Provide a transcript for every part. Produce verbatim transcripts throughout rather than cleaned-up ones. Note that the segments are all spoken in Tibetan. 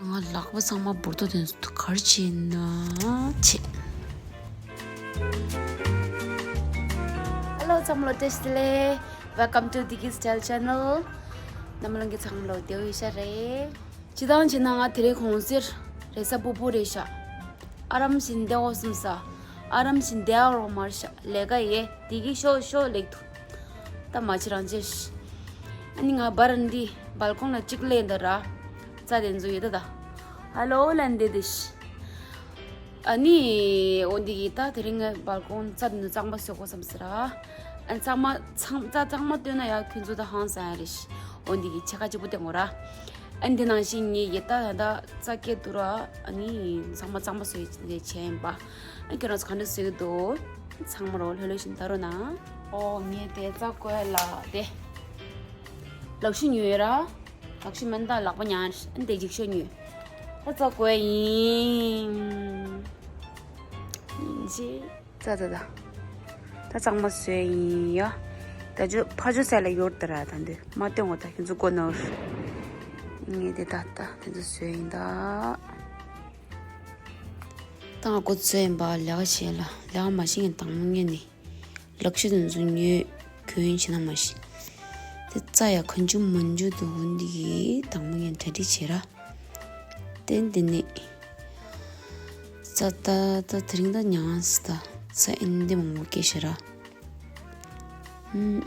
ང་ལག་པ་ཚང་མ་འབུར་ཏོ་དེ་ཚོ་ག་རེ་བྱས་ན་བྱས། Hello ཚང་མ་ལ་བཀྲ་ཤིས་བདེ་ལེགས། Welcome to Diggy's Style Channel. རྣམ་པ་ལྷན་རྒྱས་ཚང་མ་ལ་བདེ་པོ་ཡོད་ཤག་རེད། སྤྱིར་བཏང་བྱས་ན་ང་དེ་རིང་གུང་སེང་རེས་གཟའ་ཕུར་བུ་རེད་ཤག་ཨ་རམ་བཞིན་བསྡད་འོ་བསམ་ས། ཨ་རམ་བཞིན་བསྡད་འོ་མ་རེད་ཤག་ལས་ཀ་ཡེ་དེ་གི་ཤོག་ཤོག་ལེགས་ཐུག་ད་མ་ཕྱི་རང་ཅེས། ཨ་ནི་ང་བར་འདི་སྦལ་ཀོང་ལ་གཅིག་ལས་འདི་ར། རྩྭ་དེ་ཚོ་ཡོད་ད་ད། ཧ་ལོ་ལན་འདི་དེ་ཤི། ཨ་ནི་འོ་འདི་གི་ད་དེ་རིང་ངས་སྦལ་ཀོང་རྩྭ་དེ་ཚོ་གཙང་མ་བཟོ་དགོས་བསམ་ཟེར་ར། ཨ་ནི་གཙང་མ་ཚང་རྩྭ་གཙང་མ་བཏོན་ན་ཡ་ཁྱོད་ཚོ་ད་ཧང་སང་ཡ་རེད་ཤི། འོ་འདི་གི་ཕྱེད་ཀ་གཅིག་པོ་བསྟན་དགོས་ར། ཨ་ནི་དེ་ནང་བཞིན་ངས་ཡི་ད་ད་ད་རྩྭ་སྐྱེ་དུ་ར། ཨ་ནི་ཚང་མ་གཙང་མ་བཟོ་ཡི་བྱས་ཡིན་པ། ཨ་ཁྱོད་རང་ཚོ་ག་འདྲ་བཟོས་ཀྱི་འདུག་ཚང་མ་རོ་ལྷོད་ལྷོད་བཞིན་ལྟ་རོགས་གནང་། ཨོ་ངས་དེ་རྩྭ་བརྐོས་ལ་དེ། ལག་ཤུ་ཉོས་ར། ལག་ཤུ་མིན་ད་ལག་པ་ཉར་ཨ་དེ་འཇིགས་ཤོག་ཉོས། ད་རྩྭ་བརྐོས་ཡིན། ཡིན་ཅི། ཙ་ཙ་ཙ། ད་གཙང་མ་བཟོས་ཡིན་ཡ། ད་ཅོ་ཕ་ཅོ་སའི་ལ་ཡོར་ད་ར་ད་འདི་མ་སྟོན་འོ་ད་ཁྱེད་ཚོ་གོ་ནོར། ངས་དེ་ད་ད་དེ་ཚོ་བཟོས་ཡིན་ད། ད་ང་གོ་ཚོད་ཡིན་པ་ལས་ཀ་བྱེད་ལ་ལས་ཀ་མ་བྱེད་ངས་དང་མོ་ངས་ནི། ལག་ཤུ་དེ་ཚོ་ཉོས་གྱོན་བྱེད་ན་མ་ཤི། དེ་རྩྭ་ཡ་གང་ཅུ་མང་ཅུ་འདུག་འདི་གི་དང་མོ་ངས་གྲ་སྒྲིག་བྱེད་ར། ཏན་ཏན་ནི། རྩྭ་ད་ད་དེ་རིང་ད་ཉང་སི་ད་རྩྭ་ཨིན་འདི་མང་པོ་སྐྱེས་ཤི་ར། ཨུམ།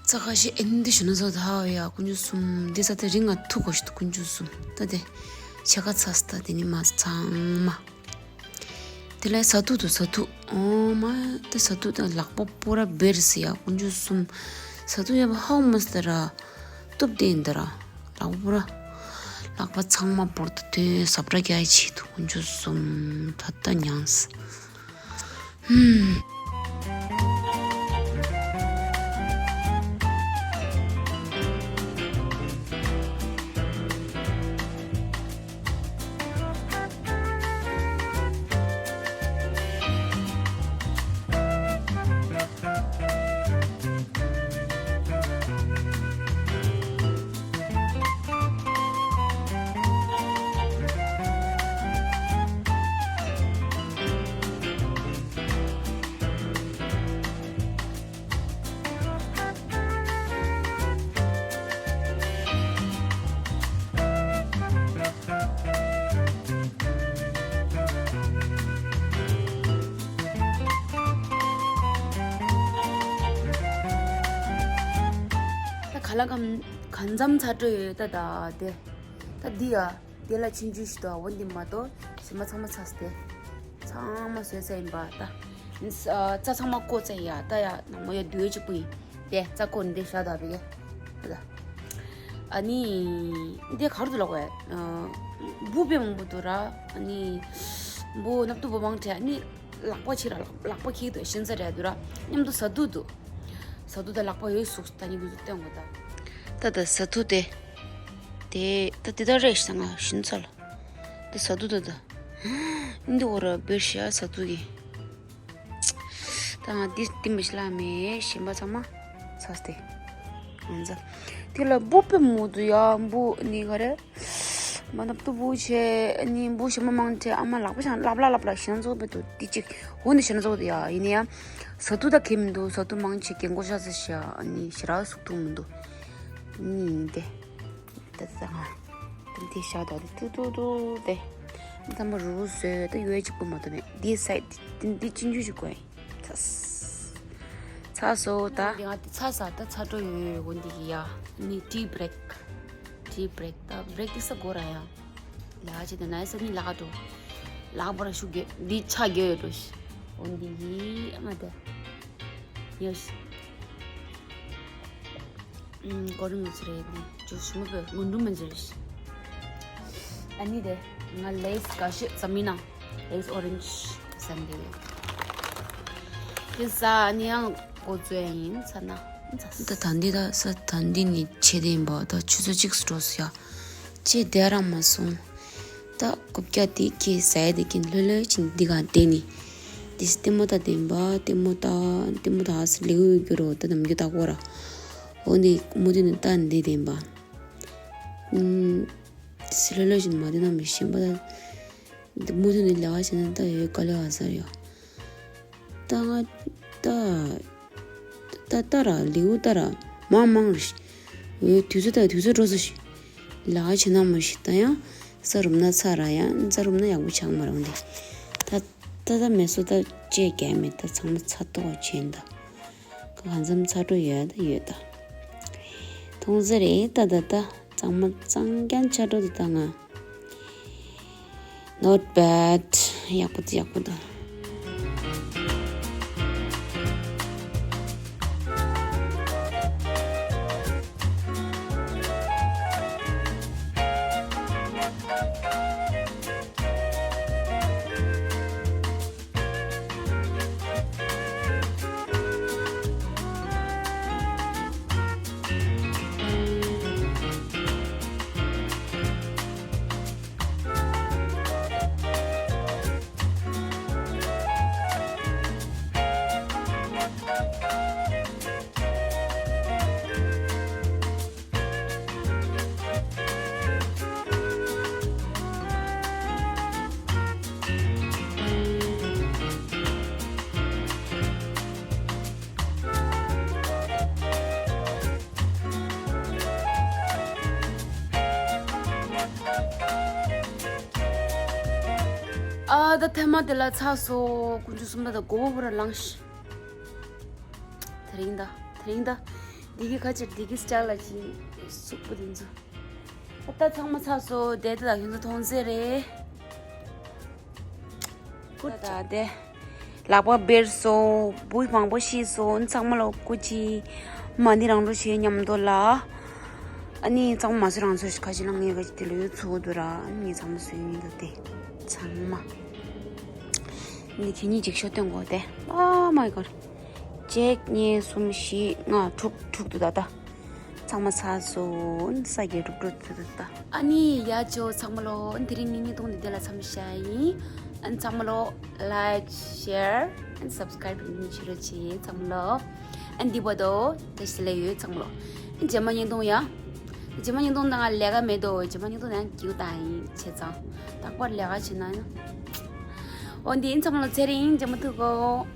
རྩྭ་ཁ་ཤས་ཨེ་འདི་ཞུ་ན་ཚོ་ད་ཧ་ཡ་དཀོན་མཆོག་གསུམ་འདི་ས་དེ་རིང་ང་ཐུག་གོ་ཞིག་ཏུ་དཀོན་མཆོག་གསུམ་ད་དེ་ཕྱེད་ཀ་ཚ་ས་ད་དེ་ནི་མ་ཚང་མ། དེ་ལས་ས་ཐུག་ཏུ་ས་ཐུག་ཨོ་མ་ད་ས་ཐུག་ད་ལག་པ་པོ་ར་བེར་སི་ཡ་དཀོན་མཆོག་གསུམ་ས་ཐུག་ཡ་བ་ཧའོ་མ་སི་ད་ར་གཏུབ་དེ་ཡིན་ད་ར་ལག་པ་པོ་ར་ལག་པ་ཚང་མ་པོར་ཏུ་དེ་ས་བྲ་རྒྱ་ཡི་ཆེད་དུ་དཀོན་མཆོག་གསུམ་ད་ད་མྱངས། ད་ག་ལ་གམ་གང་འཚམ་ཚ་དྲོད་ཡོད་ད་ད་དེ། ད་འདི་ཡ། དེ་ལ་ཆུང་ཆུང་ཞིག་འདུག་འོ་འདི་མ་གཏོགས་གཞན་པ་ཚང་མ་ཚ་སྟེ། ཚང་མ་བཟོས་ཚར་ཡིན་པ་ད། རྩྭ་ཚང་མ་བརྐོས་ཚར་ཡ་ད་ཡ་ནང་མོ་ཡ་འདུས་གཅིག་པུ་ཡིན། དེ་རྩྭ་བརྐོས་ནས་དེ་བཞག་ད་བི་གེ་ད། ཨ་ནི། འདི་གར་དུ་ལོག་བས། འབུ་དཔེ་མང་པོ་འདུག་ར། ཨ་ནི། འབུ་སྣབས་ཏུ་འབུ་མང་དྲགས་ཨ་ནི། ལག་པ་ཕྱིར་ལག་པ་ཁྱེར་དུ་ཤིན་ཚ་རེད་འདུག་ར། མཉམ་དུ་ཟ་དུག་འདུག་ཟ་དུག་དང་ལག་པ་ཡོད་ཟུག་ད་ནི་འདུག་སྟོན་དགོས་ད། ད་ད་ཟ་དུག་དེ། དེ་ད་དེ་ད་རེད་ཤི་ང་ཤིན་ཚ་ལ། དེ་ཟ་དུག་ད་ད། འདི་འོ་ར་བེར་ཤ་ཟ་དུག་གི། ད་ ད་ང་འདི་འདི་མི་ཤི་ལ་མེད་གཞན་པ་ཚང་མ་ཚ་སྟེ། ང་ཚ། དེ་ལ་འབུ་པེ་མོ་དུ་ཡ་འབུ་ནི་ག་རེ། མ་ནབ་ཏུ་འབུ་ཆེ་ནི་འབུ་ཞིམ་མ་མང་ཆེ་ཨ་མ་ལག་པ་ཤང་ལབ་ལ་ལབ་ལ་ཤང་ཚོ་པེ་དུ་ཏི་ཅིག་འོ་ནི་ཤང་ཚོ་དུ་ཡ་ཡིན་ནི་ཡ། ས་ཏུ་ད་ཁེ་མི་འདུག་ས་ཏུ་མང་ཆེ་གེ་མགོ་ཤ་ཚ་ཤ་ནི་ཤ་ར་སུག་ཏུ་མི་འདུག་ནི་ཡིན་ཏེ། ད་ད་ང་། ད་འདི་ཤ་ད་དུ་ཏུ་ཏུ་ཏུ་ཏེ། ད་མ་རུ་རུ་ཟོས་ད་ཡོད་ཅིག་པུ་མ་ཏུ་མེད་འདི་སའི་འདི་འདི་ཅིན་ཇུ་ཞིག་གོ་ཡིན། ཚ་སོ་ད། འདི་ང་འདི་ཚ་ས་ད་ཚ་འགྲོ་ཡོད་ཡོད་གོ་འདི་གི་ཡ། ནི་tea break tea break ད་break འདི་ས་གོ་ར་ཡ། ལ་ཅི་ད་ནའི་ས་ནི་ལག་འགྲོ། ལག་པར་ཤུགས་རྒྱོ་འདི་ཆ་རྒྱོ་ཡོད་འགྲོ་ཤི། འོ་འདི་གི་ཨ་མ་ད། ཡོ་ཤི། གོ་རིམ་ཚོ་རེད་ནི་ཅུ་ཞུ་མ་བོས་ངུ་འབྲུ་མ་འཛིར། ཨ་ནི་དེ་ང་ལེས་ག་ཤོད་ཙམ་མིན་ན་ལེས་ཨོ་རེན་ཇི་ཟམ་དེ་དེ་ས་ཨ་ནི་ཡང་གོ་ཚོད་ཡིན་ཚ་ན་ཚ། ད་ད་འདི་ད་ས་ད་འདི་ནི་ཆེ་ལྡན་པ་ད་ཆུ་ཚོད་གཅིག་སུ་འགྲོ་སོ་ཡ། ཅེས་བསྡད་རང་མ་སོང་། ད་རྐུབ་བཀྱག་དེ་ཁྱེད་ཟ་ཡ་དེ་ཁྱེད་ལྷོད་ལྷོད་ཕྱིན་འདི་ག་བསྡད་ནི། དེ་སི་ལྟད་མོ་ལྟ་བསྡད་པ་ལྟད་མོ་ལྟ་ལྟད་མོ་ལྟ་ཨ་སི་ལེའུ་ཡོད་རྒྱུ་རོ་ད་ནམ་རྒྱུ་ལྟ་གོ་ར། འོ་ནི་མུ་མཐུད་ནས་ལྟ་བསྡད་བསྡད་པ། ཨུམ། དེ་སི་ལྷོད་ལྷོད་ཕྱིན་མ་བསྡད་ན་མི་ཤེས་པ་ད། མུ་མཐུད་ནས་ལས་ཀ་བྱས་ན་ལྟ་ཡོད་དཀའ་ལས་ཨ་ཟེར་ཡོད། ད་ང་ད་ད་ད་ར་ལེའུ་ད་ར་མང་མང་རེད། འོ་དུས་ཚོད་ད་དུས་ཚོད་འགྲོ་ས་ཞིག་ལ་ཆེ་ན་མ་ཞིག་ད་ཡང་ས་རུབ་ན་ཚ་ར་ཡང་ས་རུབ་ན་ཡག་པོ་ཆགས་མ་རུང་དེ། ད་ད་ད་མེ་སོ་ད་བཅད་རྒྱ་མེད་ད་ཚང་མ་ཚ་ཏོག་བྱས་ད། གང་འཚམ་ཚ་འགྲོ་ཡོད་ད་ཡོད་ད། མཐོང་ས་རེད་ད་ད་ད། གཙང་མ་གཙང་རྐྱང་ཆ་འགྲོ་དེ་ད་ང་། Not bad. ཡག་པོ་ཡག་པོ་ད། ཨ་ད་ཐེངས་མ་དེ་ལ་ཚ་སོ་དཀོན་མཆོག་གསུམ་ད་ད་མགོ་བོ་བོ་ར་ལངས་ཤི། དེ་རིང་ད་དེ་རིང་ད་འདི་གི་ཁ་ཆེར་འདི་གི་སི་ཊལ་ལ་ཅི་སུག་པོ་དེ་ཚོ། ད་ཚང་མ་ཚ་སོ་བསྡད་དེ་ད་ཁྱོད་ཚོ་མཐོང་ཚེ་རེད། ཀུ་ད་དེ། ལག་པ་འབེར་སོ། འབུ་མང་པོ་ཤི་སོ། ཚང་མ་ལོ་ཀུ་ཅི། མ་ནི་རང་འགྲོ་བྱེད་མཉམ་དུ་ལ། ཨ་ནི་ཚང་མ་སུ་རང་སོ་ཁ་ཅི་ལ་ངས་ག་ཅི་དེ་ལོ་ཡོད་ཚུགས་འདུག་ར། ཨ་ནི་ངས་ཚང་མ་སུ་ཡིན་འདུག་དེ། ཚང་མ། ནི་ཁྱེད་གཉིས་ཅིག་ཤོ་སྟོན་གོ་དེ། ཨ་མའི་གོ་ཌ། གཅིག་གཉིས་གསུམ་བཞི་ལྔ་དྲུག་དྲུག་འདུག་ད་ད། ཚང་མ་ཚ་སོང་ས་གའི་རུབ་རུབ་ཏུ་ཏུ་ཏ། ཨ་ནི་ཡ་ཇོ་ཚང་མ་ལོ་དེ་རིང་ནི་ཉིས་སྟོང་འདི་དེ་ལ་མཚམས་བཞག་ཡིན། ཨ་ནི་ཚང་མ་ལོ་like share and subscribe ནི་བྱེད་རོགས་བྱེད་ཚང་མ་ལོ། ཨ་ནི་འདི་བ་དོ་དེ་ཤི་ལེ་ཡོད་ཚང་མ་ལོ། རྗེས་མ་ཉིས་སྟོང་ཡ། རྗེས་མ་ཉིས་སྟོང་ནང་ལས་ཀ་མེད་དོ། རྗེས་མ་ཉིས་སྟོང་ནང་སྐྱིད་པོ་བཏང་ཡིན་བྱས་ཙང་རྟག་པར་ལས་ཀ་བྱེད་ན་ཡང་། འོ་འདི་ཡིན་ཚང་མ་ལོ་ཚེ་རིང་རྗེས་མ་ཐུག་གོ།